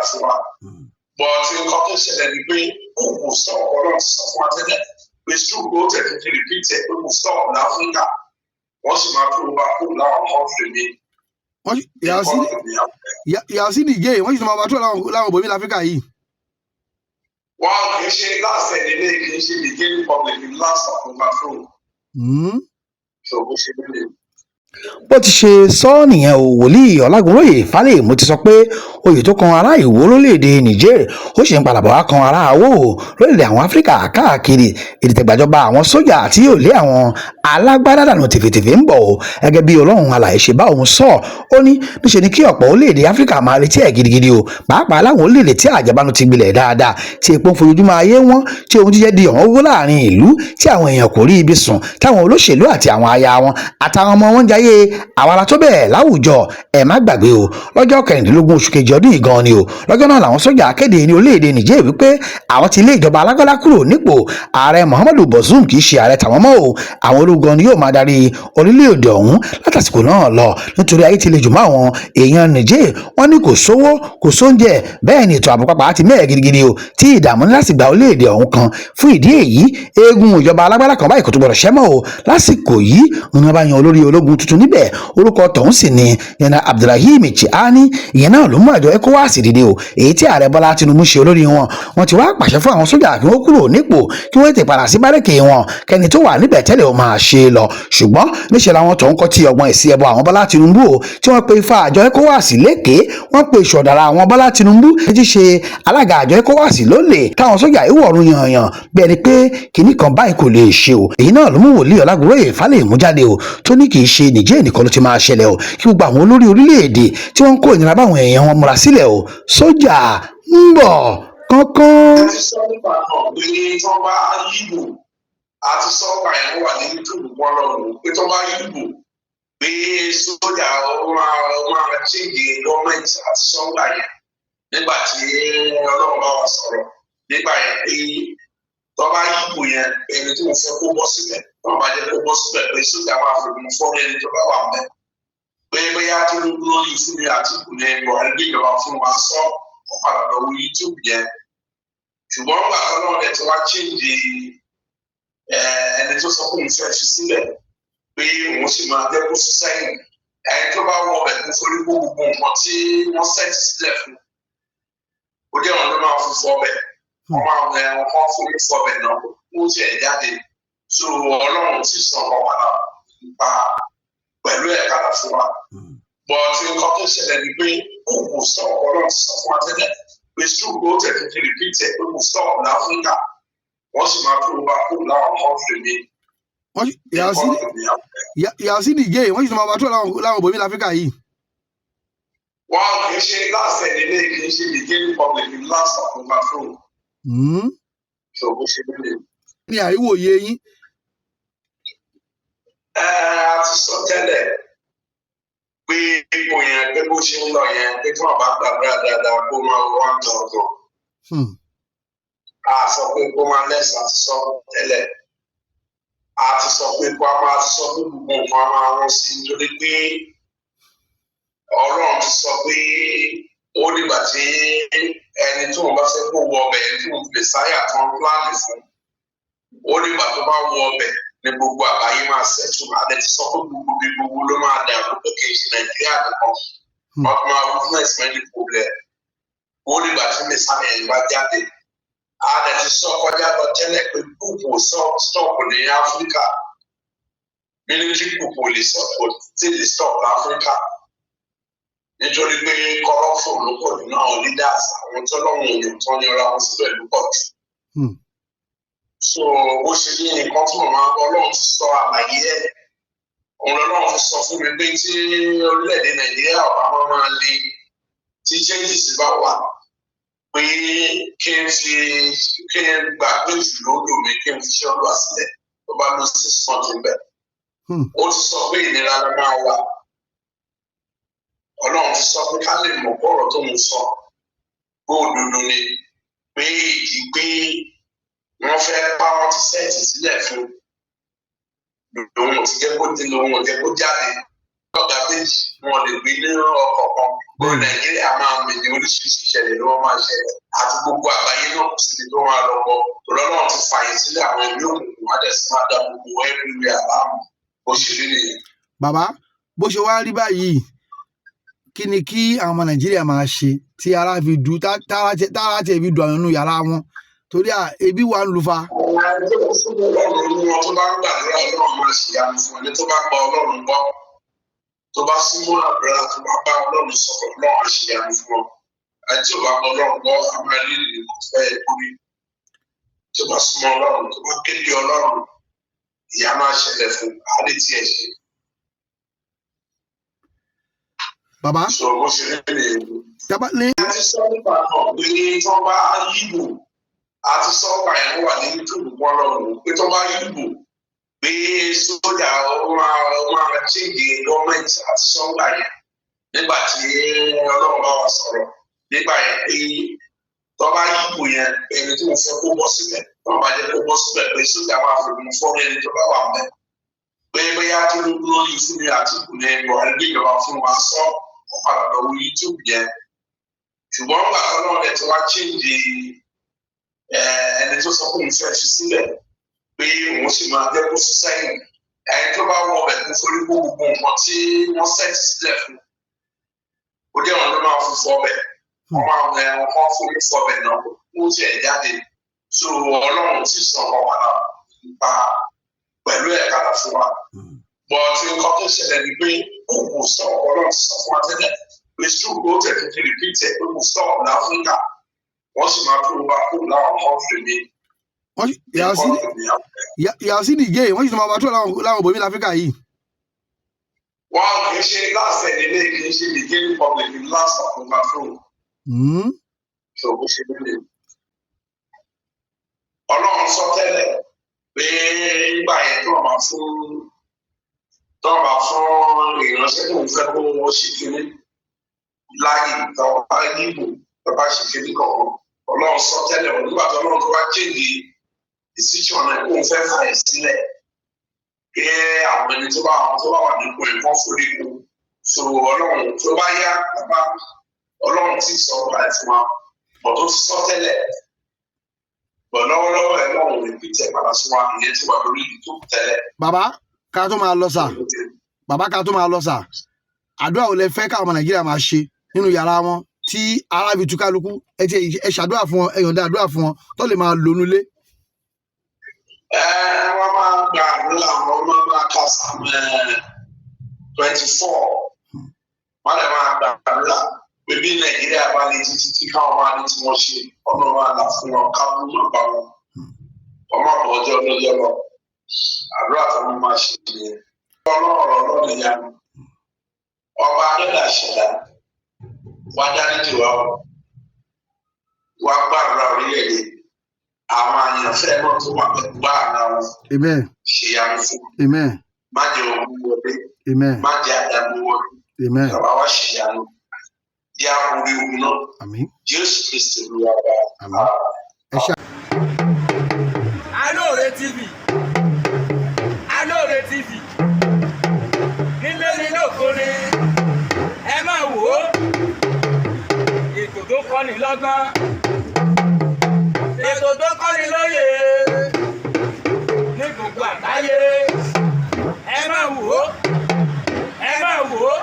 fún wa. But nǹkan tó ṣẹlẹ̀ ni pé kò stop. Ọlọ́run ti sọ fún wa tẹ́lẹ̀ pé stroke ó tẹ̀ fi repeat ẹ̀ pé kò stop ní Áfíríkà, wọ́n sì máa tó bá kó láwọn country mi. Wọ́n yàtọ̀ sí Niger, wọ́n sì tún máa bá tó láwọn bòmí láfíríkà yìí. Wọ́n kì í ṣe last ẹ̀ nílé, kì í ṣe Niger Republic ní last of overthrow. So bó ṣe nílé. Bó ti ṣe sọ ọ́ nìyẹn o. Wòlíì Ọlágúnróyè Fálèmù ti sọ pé oyè tó kan ará Ìwó lórílẹ̀‐èdè Niger, ó sì ń padà bọ̀ wá kan ará Awó lórílẹ̀ àwọn Áfíríkà káàkiri. Ìdìtẹ̀gbàjọba àwọn sójà tí yóò lé àwọn alágbádá dànù tèfètèfè ń bọ̀ o, gẹ́gẹ́ bí Ọlọ́run alààyè ṣe bá òun sọ. Ó ní níṣe ni kí ọ̀pọ̀ orílẹ̀-èdè Áfíríkà máa retí ẹ̀ gidigidi o, pàápàá láwọn orílẹ̀-èdè tí àjẹbánu ti gbilẹ̀ dáadáa, tí epo ń fojoojúmọ́ ayé wọn, tí ohun jíjẹ di ọ̀wọ́n gógó láàrin ìlú, tí àwọn èèyàn kò rí ibi sùn, táwọn olóṣèlú àti àwọn aya wọn àtàwọn ọmọ wọn ń jayé àwàrà tó bẹ́ẹ̀ láwùjọ. Ẹ má gbàgbé o, lọ́jọ́ 16 oṣù kejì ọdún yìí gan ni o. Lọ́jọ́ náà làwọn sójà kéde ní orílẹ̀-èdè Niger wípé àwọn ti lé ìjọba alágbádá kúrò nípò. Ààrẹ Muhammadu Bazoum kì í ṣe ààrẹ tàwọn mọ́ o, àwọn ológun ni yóò máa darí orílẹ̀-èdè ọ̀hún látàsìkò náà lọ, nítorí ayé ti le jù mọ́ àwọn èèyàn Niger. Wọ́n ní kò sówó, kò sóúnjẹ, bẹ́ẹ̀ ni ètò ààbò pàápàá ti mẹ́ẹ̀ gidigidi o, tí ìdààmú ní láti gba orílẹ̀-èdè ọ̀hún kan. Fún ìdí èyí, eégún ìjọba alágbádá kan báyìí kò tó gbọdọ̀ ṣẹ́mọ́ o. Lásìkò yìí ní wọ́n bá yan olórí ológun tuntun níbẹ̀. Orúkọ tọ̀hún sì ni yẹn Abdulrahim Tchiani. Ìyẹn náà ló mú àjọ ECOWAS dìde o, èyí tí ààrẹ Bọ́lá Tinubu ṣe olórí wọn. Wọ́n ti wá pàṣẹ fún àwọn sójà kí wọ́n kúrò nípò, kí wọ́n tètè padà sí bárẹ̀kì wọn, kẹ́ni tó wà níbẹ̀ tẹ́lẹ̀ ó máa ṣe lọ. Ṣùgbọ́n níṣẹ́ làwọn tó ń kọ́ tí ọgbọ́n ìsí ẹbọ àwọn Bọ́lá Tinubu o, tí wọ́n pe ifá àjọ ECOWAS lékè, wọ́n pe ìṣọ̀dàrà àwọn Bọ́lá Tinubu tí ṣe alága àjọ ECOWAS lólè, táwọn sójà ìwọ̀run yànyàn bí ẹni pé kinní kan báyìí kò lè ṣe o. Èyí náà ló mú wòlíì Ọlágúnróyè Fálèmú jáde o, tó ní kì í ṣe Nìjẹ́ nìkan ló ti máa ṣẹlẹ̀ o, kí gbogbo àwọn olórí orílẹ̀-èdè tí wọ́n ń kó ìnira báwọn èèyàn wọn múra sílẹ̀ o, sójà ń bọ̀ kánkán. A ti sọ nípa náà pé tó bá yíbò, a ti sọ pa ẹ̀ wà ní YouTube wọn lọ wò pé tó bá yíbò pé sójà ó máa change gọ́ọ̀mẹ̀ntì. Àti sọ́ngbà yẹn nígbà tí Ọlọ́run bá wa sọ̀rọ̀ nígbà yẹn pé tó bá yíbò yẹn, ẹni tó ń fẹ́ kó bọ́ síbẹ̀, tó bá jẹ́ kó bọ́ síbẹ̀, pé sójà máa fi mú fọ́ ẹni tó bá wà mẹ́, pé bóyá tó ló lórí fún mi àti ìkùnà Buhari gbé ìjọba fún wa. Sọ ó padà lọ wo YouTube yẹn. Ṣùgbọ́n nígbà tó náà ẹ̀ tí wá change ẹni tó sọ pé òun fẹ́ fi sílẹ̀, pé òun sì máa jẹ́ kó sún sẹ́yìn, ẹni tó bá wọ ọbẹ̀ kó forí kó gbogbo nǹkan tí wọ́n set sílẹ̀ fún, ó jẹ́ wọn ló máa fún fọbẹ̀, wọ́n máa ẹ wọn kọ́ forí fọbẹ̀ náà kó tiẹ̀ jáde. So Ọlọ́run ti sọ ọkọ̀ padà nípa pẹ̀lú ẹ̀ padà fún wa. But nǹkan tó ṣẹlẹ̀ ni pé kò stop. Ọlọ́run ti sọ fún wa tẹ́lẹ̀ pé stroke ó tẹ̀ fi repeat ẹ̀ pé kò stop ní Áfíríkà, wọ́n sì máa tó bá kó láwọn country mi. Wọ́n yàtọ̀ sí Niger, wọ́n sì tún máa bá tó láwọn bòmí láfíríkà yìí. Wọ́n kì í ṣe last ẹ̀ nílé, kì í ṣe Niger Republic ní last of overthrow. So bó ṣe nílé. Ní àríwòye yín. Ẹ a ti sọ tẹ́lẹ̀ pé ipò yẹn, pé bó ṣe ń lọ yẹn, pé tí wọ́n bá gbàdúrà dáadáa, kó máa 1,000. A sọ pé kó máa lẹ́sàn. Àti sọ tẹ́lẹ̀, a ti sọ pé kó a máa sọ pé gbogbo nǹkan a máa wọ́n sí, nítorí pé Ọlọ́run ti sọ pé ó nígbà tí ẹni tí wọ́n bá fẹ́ kó wọ ọbẹ̀, ẹni tí wọ́n fi lè sáyà tán plan fún, ó nígbà tó bá wọ ọbẹ̀ ní gbogbo àgbáyé máa settle. A lè ti sọ pé gbogbo bí gbogbo ló máa dàrú, pé kì í ṣe Nàìjíríà nìkan, wọ́n máa witness many problem. Ó nígbà tí messiah yẹn bá jáde. A lè ti sọ kọjá lọ tẹ́lẹ̀ pé coup stop ní Áfíríkà, military coup ò lè stop, kò tí lè stop ní Áfíríkà, nítorí pé corruption ló pọ̀ jù náà. Leaders, àwọn tọ́lọ́run èèyàn tán ní ọ̀rọ̀ àwọn síbẹ̀ ló pọ̀ jù. So bó ṣe ní nǹkan tí mo máa, Ọlọ́run ti sọ àlàyé ẹ̀, òun lọ́lọ́run fi sọ fún mi pé tí orílẹ̀-èdè Nàìjíríà ọ̀bá máa máa le, tí changes bá wà, pé kí n fi kí n gbà pé jù lódò mi, kí n fi ṣe ọlọ́wà sílẹ̀ tó bá lọ 6 months níbẹ̀. Ó ti sọ pé ìnira ló máa wà. Ọlọ́run ti sọ pé ká lè mọ̀ bọ́rọ̀ tó ń sọ pé òdodo ni, pé ìdí pé wọ́n fẹ́ bá wọn ti set sílẹ̀ fún lòun ò ti jẹ́ kó di, lòun ò jẹ́ kó jáde. Ọ̀gá méjì wọn lè gbé ní ọkọ̀ kan. Bó Nàìjíríà máa mì ní, oríṣiríṣi ìṣẹ̀lẹ̀ ló máa ṣẹlẹ̀, àti gbogbo àgbáyé náà, kò síbi tó máa lọ bọ̀. Ọlọ́run ti fààyè sílẹ̀ àwọn ẹ̀mí òkùnkùn, wọ́n dẹ̀ sì máa dá gbogbo everywhere láàmú. Bó ṣe rí nìyẹn. Bàbá, bó ṣe wá rí báyìí, kí ni kí àwọn ọmọ Nàìjíríà máa ṣe tí ara fi du tára tiẹ̀ fi du àwọn inú yàrá wọn, torí à ebi wà ń lu fa? Ẹni tó fún Ọlọ́run ní wọn, tó bá ń gbàdúrà, Ọlọ́run máa ṣe ìyanu fún ẹni tó bá gba Ọlọ́run gbọ́, tó bá súnmọ́ àdúrà, tó bá bá Ọlọ́run sọ̀rọ̀, Ọlọ́run á ṣe ìyanu fún ọ. Ẹni tí ò bá gba Ọlọ́run gbọ́, a máa rí ìrìn kò fẹ́ kó rí. Tó bá súnmọ́ Ọlọ́run, tó bá kéde Ọlọ́run, ìyà máa ṣẹlẹ̀ fún adé tí ẹ ṣe. Bàbá. Sọ bó ṣe rí nìyẹn. Tábà ní. A ti sọ nípa náà pé tó bá yíbò, a ti sọ pa ẹ̀ wà ní YouTube, wọn lọ wò pé tó bá yíbò pé sójà ó máa change gọ́ọ̀mẹ̀ntì. Àti sọ́ngbà yẹn nígbà tí Ọlọ́run bá wa sọ̀rọ̀ nígbà yẹn pé tó bá yíbò yẹn, ẹni tó ń fẹ́ kó bọ́ síbẹ̀, tó bá jẹ́ kó bọ́ síbẹ̀, pé sójà máa fi mú fọ́ ẹni tó bá wà mẹ́, pé bóyá tó ló lórí fún mi àti ìkùnà Buhari gbé ìjọba fún wa. Sọ ọ padà lọ wo YouTube yẹn. Ṣùgbọ́n nígbà tó náà ẹ̀ tí wá change ẹni tó sọ pé òun fẹ́ fi sílẹ̀, pé òun sì máa jẹ́ kó sún sẹ́yìn, ẹni tó bá wọ ọbẹ̀ kó forí kó gbogbo nǹkan tí wọ́n set sílẹ̀ fún ó jẹ́ wọn ló máa fún fọbẹ̀, wọ́n máa ń wọ́n forí fọbẹ̀ náà kó tiẹ̀ jáde. So Ọlọ́run ti sọ ọkọ̀ padà nípa pẹ̀lú ẹ̀ padà fún wa. But nǹkan tó ṣẹlẹ̀ ni pé kò sọ, Ọlọ́run ti sọ fún wa tẹ́lẹ̀ pé stroke ó tẹ̀ tó ti repeat ẹ̀, pé kò stop ní Áfíríkà, wọ́n sì máa tó bá kó láwọn country mi. Yàrá sí Nìjẹ́, wọ́n sì tún máa bá tó láwọn bòmí láfíríkà yìí. Wọ́n kì í ṣe last ẹ̀ nílé, kì í ṣe Niger Republic ní last of overthrow. So bó ṣe nílé. Ọlọ́run sọ tẹ́lẹ̀ pé nígbà yẹn tó máa fún ìránṣẹ́ tó ń fẹ́ kó wọ́n ṣe kínní láàyè, tó bá yíbò, tó bá ṣe kínní kọ̀ọ̀kan. Ọlọ́run sọ tẹ́lẹ̀ wọn nígbà tó Ọlọ́run tó wá change decision náà kó ń fẹ́ fà ẹ̀ sílẹ̀ pé àwọn ẹni tó bá wà nípò ẹ̀ kán forí kù. So Ọlọ́run tó bá yá, bàbá, Ọlọ́run tí sọ ọ̀gá ẹ̀ fún wa bọ̀, tó ti sọ tẹ́lẹ̀ bọ̀ lọ́wọ́lọ́wọ́ ẹ̀ lọ́run repeat ẹ̀ padà sí wa. Ìyẹn ti wà lórí ìlú tó tẹ́lẹ̀. Bàbá, ká tó máa lọ sà, bàbá, ká tó máa lọ sà, àdúrà ò lè fẹ́ káwọn ọmọ Nàìjíríà máa ṣe nínú yàrá wọn tí ara fi tú kálukú? Ẹ ti ẹ ṣàdúrà fún wọn, ẹ yọ̀ǹda àdúrà fún wọn tó lè máa lò nulẹ̀. Ẹ wọ́n máa gba àdúrà, wọn máa máa ka Psalm 24, wọ́n lè máa gba àdúrà pé bí Nàìjíríà bá lè títí tí káwọn máa ní tí wọ́n ṣe ọ̀nà máa là fún wọn, kábù máa bá wọn, wọ́n máa bọ̀ ọjọ́ lọ́jọ́ lọ. Àdúrà tó wọ́n máa ṣe nìyẹn. Ọlọ́run, Ọlọ́run ìyanu, ọba adẹ́dà ṣẹ̀dá wá, dáríjì wá o, wá gbàdúrà orílẹ̀-èdè àwọn àyànfẹ́ náà tó wà pẹ̀lú gbà àná wọn. Amen. Ṣèyanu fún Amen. má jẹ́ ogun wọlé. Amen. Má jẹ́ àdánù wọlé. Amen. Bàbá wa, ṣèyanu, yá orí ogun náà. Àmín. Jésù Kristi Olúwa wa. Àmín. Ẹ ṣe. Alóore TV, Alóore TV, nílé ní lóko ni ẹ máa wò ó. Ètò tó kọ́ni lọ́gbọ́n, ètò tó kọ́ni lóye ní gbogbo àgbáyé, ẹ máa wò ó, ẹ máa wò ó.